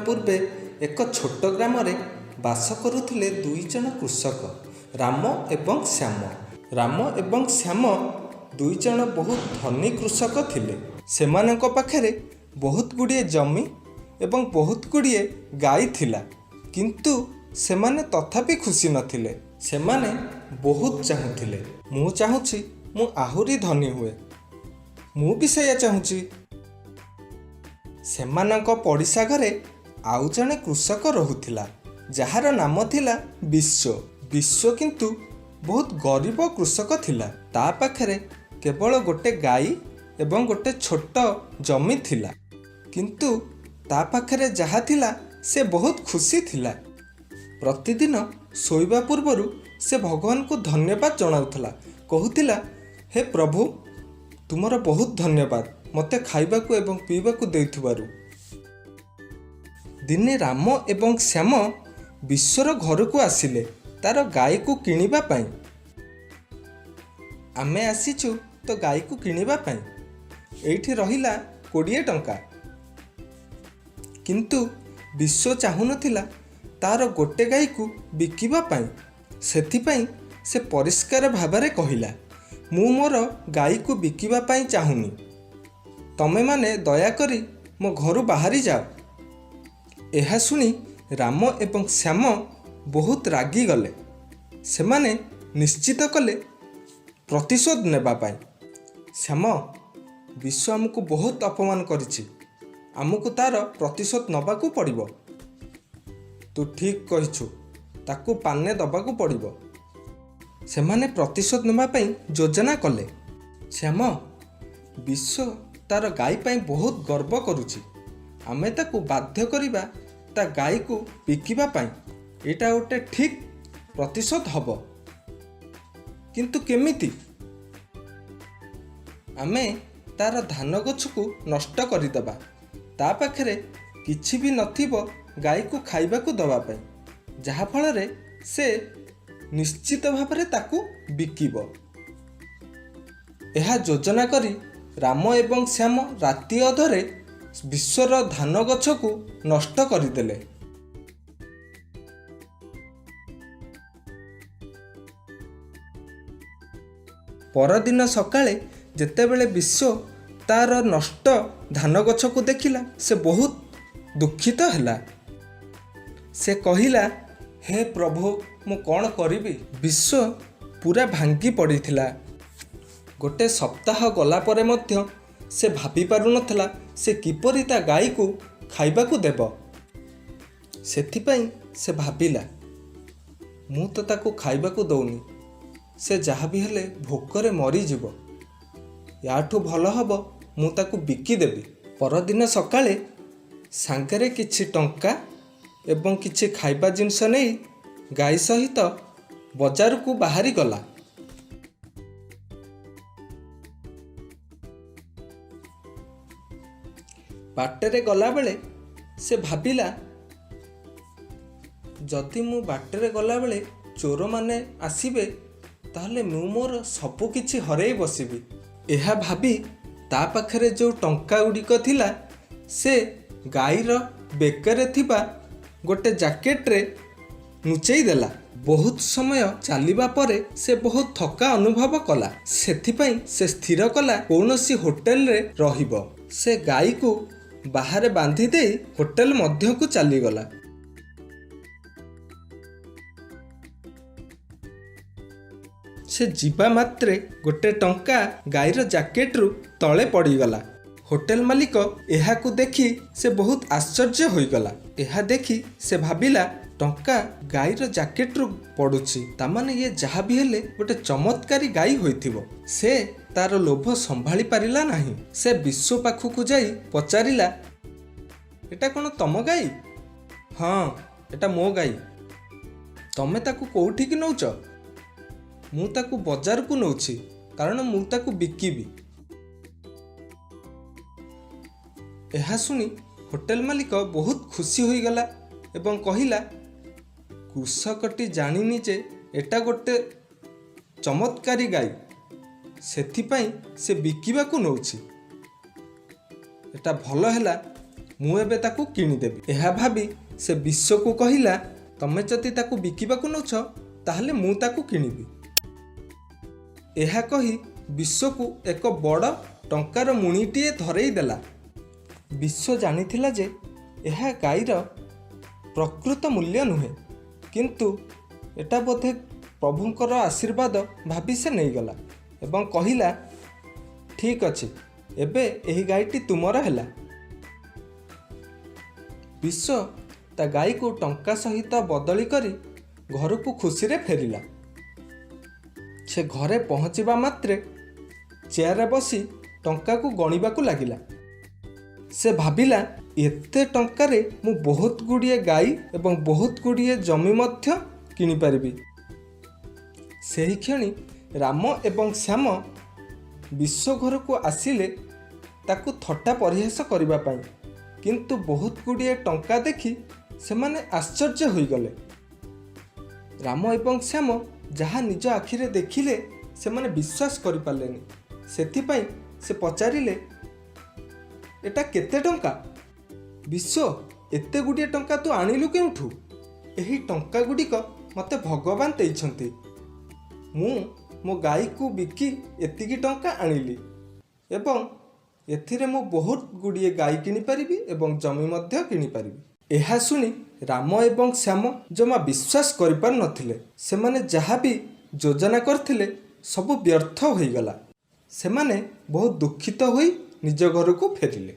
ପୂର୍ବେ ଏକ ଛୋଟ ଗ୍ରାମରେ ବାସ କରୁଥିଲେ ଦୁଇ ଜଣ କୃଷକ, ରାମ ଏବଂ ଶ୍ୟାମ। ରାମ ଏବଂ ଶ୍ୟାମ ଦୁଇ ଜଣ ବହୁତ ଧନୀ କୃଷକ ଥିଲେ। ସେମାନଙ୍କ ପାଖରେ ବହୁତ ଗୁଡ଼ିଏ ଜମି ଏବଂ ବହୁତ ଗୁଡ଼ିଏ ଗାଈ ଥିଲା, କିନ୍ତୁ ସେମାନେ ତଥାପି ଖୁସି ନଥିଲେ। ସେମାନେ ବହୁତ ଚାହୁଁଥିଲେ। ମୁଁ ଚାହୁଁଛି ମୁଁ ଆହୁରି ଧନୀ ହୁଏ। ମୁଁ ବି ସେଇଆ ଚାହୁଁଛି। ସେମାନଙ୍କ ପଡ଼ିଶା ଘରେ ଆଉ ଜଣେ କୃଷକ ରହୁଥିଲା, ଯାହାର ନାମ ଥିଲା ବିଶ୍ୱ। ବିଶ୍ୱ କିନ୍ତୁ ବହୁତ ଗରିବ କୃଷକ ଥିଲା। ତା ପାଖରେ କେବଳ ଗୋଟେ ଗାଈ ଏବଂ ଗୋଟେ ଛୋଟ ଜମି ଥିଲା, କିନ୍ତୁ ତା ପାଖରେ ଯାହା ଥିଲା ସେ ବହୁତ ଖୁସି ଥିଲା। ପ୍ରତିଦିନ ଶୋଇବା ପୂର୍ବରୁ ସେ ଭଗବାନଙ୍କୁ ଧନ୍ୟବାଦ ଜଣାଉଥିଲା। କହୁଥିଲା, ହେ ପ୍ରଭୁ, ତୁମର ବହୁତ ଧନ୍ୟବାଦ ମୋତେ ଖାଇବାକୁ ଏବଂ ପିଇବାକୁ ଦେଇଥିବାରୁ। ଦିନେ ରାମ ଏବଂ ଶ୍ୟାମ ବିଶ୍ୱର ଘରକୁ ଆସିଲେ ତାର ଗାଈକୁ କିଣିବା ପାଇଁ। ଆମେ ଆସିଛୁ ତ ଗାଈକୁ କିଣିବା ପାଇଁ। ଏଇଠି ରହିଲା 20 ଟଙ୍କା। କିନ୍ତୁ ବିଶ୍ୱ ଚାହୁଁନଥିଲା ତାର ଗୋଟେ ଗାଈକୁ ବିକିବା ପାଇଁ। ସେଥିପାଇଁ ସେ ପରିଷ୍କାର ଭାବରେ କହିଲା, ମୁଁ ମୋର ଗାଈକୁ ବିକିବା ପାଇଁ ଚାହୁଁନି। ତମେମାନେ ଦୟାକରି ମୋ ଘରୁ ବାହାରି ଯାଅ। ଏହା ଶୁଣି ରାମ ଏବଂ ଶ୍ୟାମ ବହୁତ ରାଗିଗଲେ। ସେମାନେ ନିଶ୍ଚିତ କଲେ ପ୍ରତିଶୋଧ ନେବା ପାଇଁ। ଶ୍ୟାମ, ବିଶ୍ୱ ଆମକୁ ବହୁତ ଅପମାନ କରିଛି। ଆମକୁ ତାର ପ୍ରତିଶୋଧ ନେବାକୁ ପଡ଼ିବ। ତୁ ଠିକ୍ କହିଛୁ, ତାକୁ ପାନେ ଦେବାକୁ ପଡ଼ିବ। ସେମାନେ ପ୍ରତିଶୋଧ ନେବା ପାଇଁ ଯୋଜନା କଲେ। ଶ୍ୟାମ, ବିଶ୍ୱ ତାର ଗାଈ ପାଇଁ ବହୁତ ଗର୍ବ କରୁଛି। ଆମେ ତାକୁ ବାଧ୍ୟ କରିବା ତା ଗାଈକୁ ବିକିବା ପାଇଁ। ଏଇଟା ଗୋଟେ ଠିକ୍ ପ୍ରତିଶୋଧ ହେବ। କିନ୍ତୁ କେମିତି? ଆମେ ତାର ଧାନ ଗଛକୁ ନଷ୍ଟ କରିଦେବା। ତା ପାଖରେ କିଛି ବି ନଥିବ ଗାଈକୁ ଖାଇବାକୁ ଦେବା ପାଇଁ, ଯାହାଫଳରେ ସେ ନିଶ୍ଚିତ ଭାବରେ ତାକୁ ବିକିବ। ଏହା ଯୋଜନା କରି ରାମ ଏବଂ ଶ୍ୟାମ ରାତି ଅଧରେ ବିଶ୍ୱର ଧାନ ଗଛକୁ ନଷ୍ଟ କରିଦେଲେ। ପରଦିନ ସକାଳେ ଯେତେବେଳେ ବିଶ୍ୱ ତାର ନଷ୍ଟ ଧାନ ଗଛକୁ ଦେଖିଲା, ସେ ବହୁତ ଦୁଃଖିତ ହେଲା। ସେ କହିଲା, ହେ ପ୍ରଭୁ, ମୁଁ କ'ଣ କରିବି? ବିଶ୍ୱ ପୁରା ଭାଙ୍ଗି ପଡ଼ିଥିଲା। ଗୋଟେ ସପ୍ତାହ ଗଲା ପରେ ମଧ୍ୟ ସେ ଭାବି ପାରୁନଥିଲା ସେ କିପରି ତା ଗାଈକୁ ଖାଇବାକୁ ଦେବ। ସେଥିପାଇଁ ସେ ଭାବିଲା, ମୁଁ ତ ତାକୁ ଖାଇବାକୁ ଦଉନି, ସେ ଯାହା ବି ହେଲେ ଭୋକରେ ମରିଯିବ। ୟାଠୁ ଭଲ ହେବ ମୁଁ ତାକୁ ବିକିଦେବି। ପରଦିନ ସକାଳେ ସାଙ୍ଗରେ କିଛି ଟଙ୍କା ଏବଂ କିଛି ଖାଇବା ଜିନିଷ ନେଇ ଗାଈ ସହିତ ବଜାରକୁ ବାହାରି ଗଲା। ବାଟରେ ଗଲାବେଳେ ସେ ଭାବିଲା, ଯଦି ମୁଁ ବାଟରେ ଗଲାବେଳେ ଚୋରମାନେ ଆସିବେ, ତାହେଲେ ମୁଁ ମୋର ସବୁ କିଛି ହରେଇ ବସିବି। ଏହା ଭାବି ତା ପାଖରେ ଯେଉଁ ଟଙ୍କା ଗୁଡ଼ିକ ଥିଲା, ସେ ଗାଈର ବେକରେ ଥିବା ଗୋଟେ ଜ୍ୟାକେଟରେ ଲୁଚେଇ ଦେଲା। ବହୁତ ସମୟ ଚାଲିବା ପରେ ସେ ବହୁତ ଥକା ଅନୁଭବ କଲା। ସେଥିପାଇଁ ସେ ସ୍ଥିର କଲା କୌଣସି ହୋଟେଲରେ ରହିବ। ସେ ଗାଈକୁ ବାହାରେ ବାନ୍ଧି ଦେଇ ହୋଟେଲ ମଧ୍ୟକୁ ଚାଲିଗଲା। ସେ ଯିବା ମାତ୍ରେ ଗୋଟେ ଟଙ୍କା ଗାଈର ଜ୍ୟାକେଟରୁ ତଳେ ପଡ଼ିଗଲା। ହୋଟେଲ ମାଲିକ ଏହାକୁ ଦେଖି ସେ ବହୁତ ଆଶ୍ଚର୍ଯ୍ୟ ହୋଇଗଲା। ଏହା ଦେଖି ସେ ଭାବିଲା, ଟଙ୍କା ଗାଈର ଜ୍ୟାକେଟରୁ ପଡ଼ୁଛି, ତାମାନେ ଇଏ ଯାହା ବି ହେଲେ ଗୋଟେ ଚମତ୍କାରୀ ଗାଈ ହୋଇଥିବ। ସେ ତାର ଲୋଭ ସମ୍ଭାଳି ପାରିଲା ନାହିଁ। ସେ ବିଶ୍ୱ ପାଖକୁ ଯାଇ ପଚାରିଲା, ଏଟା କ'ଣ ତମ ଗାଈ? ହଁ, ଏଟା ମୋ ଗାଈ। ତମେ ତାକୁ କୋଉଠିକି ନଉଛ? ମୁଁ ତାକୁ ବଜାରକୁ ନଉଛି, କାରଣ ମୁଁ ତାକୁ ବିକିବି। ଏହା ଶୁଣି ହୋଟେଲ ମାଲିକ ବହୁତ ଖୁସି ହୋଇଗଲା ଏବଂ କହିଲା, କୃଷକଟି ଜାଣିନି ଯେ ଏଟା ଗୋଟେ ଚମତ୍କାରୀ ଗାଈ, ସେଥିପାଇଁ ସେ ବିକିବାକୁ ନଉଛି। ଏଟା ଭଲ ହେଲା, ମୁଁ ଏବେ ତାକୁ କିଣିଦେବି। ଏହା ଭାବି ସେ ବିଶ୍ୱକୁ କହିଲା, ତମେ ଯଦି ତାକୁ ବିକିବାକୁ ନେଉଛ, ତାହେଲେ ମୁଁ ତାକୁ କିଣିବି। ଏହା କହି ବିଶ୍ୱକୁ ଏକ ବଡ଼ ଟଙ୍କାର ମୁଣିଟିଏ ଧରେଇ ଦେଲା। ବିଶ୍ୱ ଜାଣିଥିଲା ଯେ ଏହା ଗାଈର ପ୍ରକୃତ ମୂଲ୍ୟ ନୁହେଁ, କିନ୍ତୁ ଏଟା ବୋଧେ ପ୍ରଭୁଙ୍କର ଆଶୀର୍ବାଦ ଭାବି ସେ ନେଇଗଲା ଏବଂ କହିଲା, ଠିକ୍ ଅଛି, ଏବେ ଏହି ଗାଈଟି ତୁମର ହେଲା। ବିଶ୍ୱ ତା ଗାଈକୁ ଟଙ୍କା ସହିତ ବଦଳି କରି ଘରକୁ ଖୁସିରେ ଫେରିଲା। ସେ ଘରେ ପହଞ୍ଚିବା ମାତ୍ରେ ଚେୟାରରେ ବସି ଟଙ୍କାକୁ ଗଣିବାକୁ ଲାଗିଲା। ସେ ଭାବିଲା, ଏତେ ଟଙ୍କାରେ ମୁଁ ବହୁତ ଗୁଡ଼ିଏ ଗାଈ ଏବଂ ବହୁତ ଗୁଡ଼ିଏ ଜମି ମଧ୍ୟ କିଣିପାରିବି। ସେହି କ୍ଷଣି ରାମ ଏବଂ ଶ୍ୟାମ ବିଶ୍ୱ ଘରକୁ ଆସିଲେ ତାକୁ ଥଟ୍ଟା ପରିହାସ କରିବା ପାଇଁ। କିନ୍ତୁ ବହୁତ ଗୁଡ଼ିଏ ଟଙ୍କା ଦେଖି ସେମାନେ ଆଶ୍ଚର୍ଯ୍ୟ ହୋଇଗଲେ। ରାମ ଏବଂ ଶ୍ୟାମ ଯାହା ନିଜ ଆଖିରେ ଦେଖିଲେ, ସେମାନେ ବିଶ୍ୱାସ କରିପାରିଲେନି। ସେଥିପାଇଁ ସେ ପଚାରିଲେ, ଏଟା କେତେ ଟଙ୍କା? ବିଶ୍ୱ, ଏତେ ଗୁଡ଼ିଏ ଟଙ୍କା ତୁ ଆଣିଲୁ କେଉଁଠୁ? ଏହି ଟଙ୍କା ଗୁଡ଼ିକ ମୋତେ ଭଗବାନ ଦେଇଛନ୍ତି। ମୁଁ ମୋ ଗାଈକୁ ବିକି ଏତିକି ଟଙ୍କା ଆଣିଲି ଏବଂ ଏଥିରେ ମୁଁ ବହୁତ ଗୁଡ଼ିଏ ଗାଈ କିଣିପାରିବି ଏବଂ ଜମି ମଧ୍ୟ କିଣିପାରିବି। ଏହା ଶୁଣି ରାମ ଏବଂ ଶ୍ୟାମ ଜମା ବିଶ୍ୱାସ କରିପାରୁନଥିଲେ। ସେମାନେ ଯାହା ବି ଯୋଜନା କରିଥିଲେ, ସବୁ ବ୍ୟର୍ଥ ହୋଇଗଲା। ସେମାନେ ବହୁତ ଦୁଃଖିତ ହୋଇ ନିଜ ଘରକୁ ଫେରିଲେ।